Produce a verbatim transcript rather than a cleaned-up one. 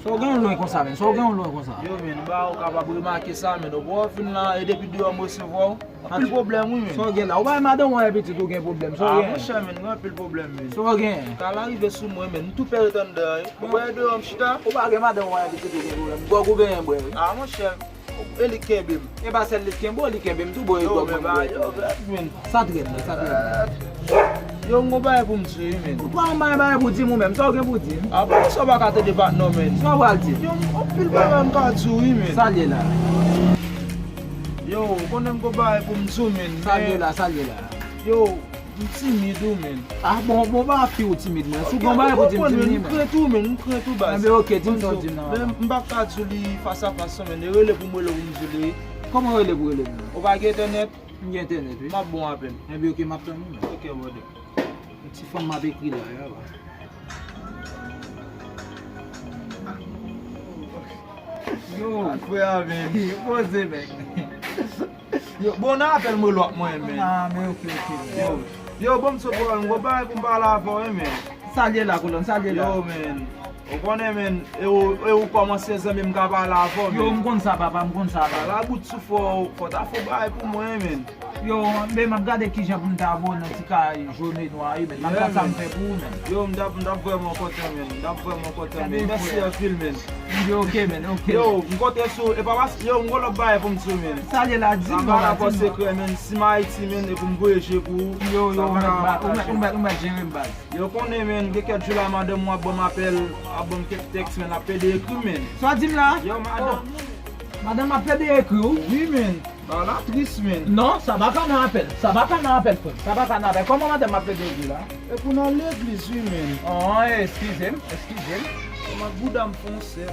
Sa w gen w lwen konsa, men? Sa w gen w lwen konsa? Yo, men, m pa wè w kapab remake sa, men. Ou pa fin la, e depi deyò m resevwa w. Anpil pwoblèm, wi, men. Sa w gen la? Ou bay madanm w anyen pitit, ou gen pwoblèm. Sa w gen? Ah, monchè, men, gen anpil pwoblèm, men. Sa w gen? Kal la rive sou mwen, men. M tou pè ret anndan, wi. Ou wè deyò m chita? Ou pa gen madanm w anyen pitit, ou gen pwoblèm. Gwòg ou benyen bwè, wi. Ah, monchè. E li k kenbe m. E pa sèl li k kenbe w, li kenbe m tou, bon, e gwòg mwen bwè. Yo, men, men. Sa t rèd, men, sa t rèd. Yo, m gon bagay pou m di w, wi, men. Ou pa yon bagay, bagay pou di m ou menm, sa w gen pou di m? Apa sa w pa ka tande patnè w, men. Sa w pral di m? Yo, m anpil bagay m ka di w, wi, men. Sa l ye la? Yo, ou konnen m gon bagay pou m di w, men. Sa l ye la, sa l ye la? Yo, m timid, wi, men. Ah, bon, bon, pa fi ou timid, men. Si w gon bagay pou di m, di m li, men. M krent ou, men, m krent ou, baz. Enben, oke, di m sa w di m nan. Men m p ap ka di w li fas a fas, non, men. E rele pou m rele w pou m di w li. Kòman rele pou rele m nan? Ou pa gen entènèt? M gen entènèt, wi. M ap ba w apèl. Enben, oke, m ap tann ou, men. Oke, brother. Yon ti fanm m ap ekri la, ya, ba. Yo, frè a, men. Poze, men. Yo, bon, nan apèl mwen lòt mwen, men. Ah, men oke, oke, men. Yo, yo, bon, m sot pale, m gon bagay pou m pale avè w, wi, men. Sa l ye la, kolòn, sa l ye la? Yo, men. Ou konnen, men, e ou, e ou kòman se zanmi m ka pale avè w, men. Yo, m konn sa, papa, m konn sa, papa. Labout sou fò, fò ta fè bagay pou mwen, men. Yo, men m ap gade kijan pou m ta voye nan ti kay jòn e nwa, wi, men. M ap gade sa m fè pou ou, men. Yo, m t ap, m t ap vrèman kontan, men. M t ap vrèman kontan, men. Mèsi anpil, men. Yo, oke, men, oke. Yo, m konte sou, e pa pas, yo, m gon lòt bagay pou m di w, men. Sa l ye la, di m non, la, di m non. Sekrè, men, si m Ayiti, men, e pou m voye je pou ou. Yo, yo, ou mèt ba, ou mèt, ou mèt, ou mèt jere m, baz. Yo konnen, men, gen kèk jou la, madanm mwen ap ban m apèl, ap ban m kèk tèks, men, ap plede ekri m, men. Sa w di m la? Yo, madanm. Oh. Madanm ap plede ekri w? Wi, men. Bagay la tris, men. Non, sa pa ka nan apèl. Sa pa ka nan apèl, frè m. Sa pa ka nan apèl. Kòman madanm ap plede ekri w la? E pou n al legliz, wi, men. Oh, eskize m, eskize m. Kòman bouda m fè yon sèl.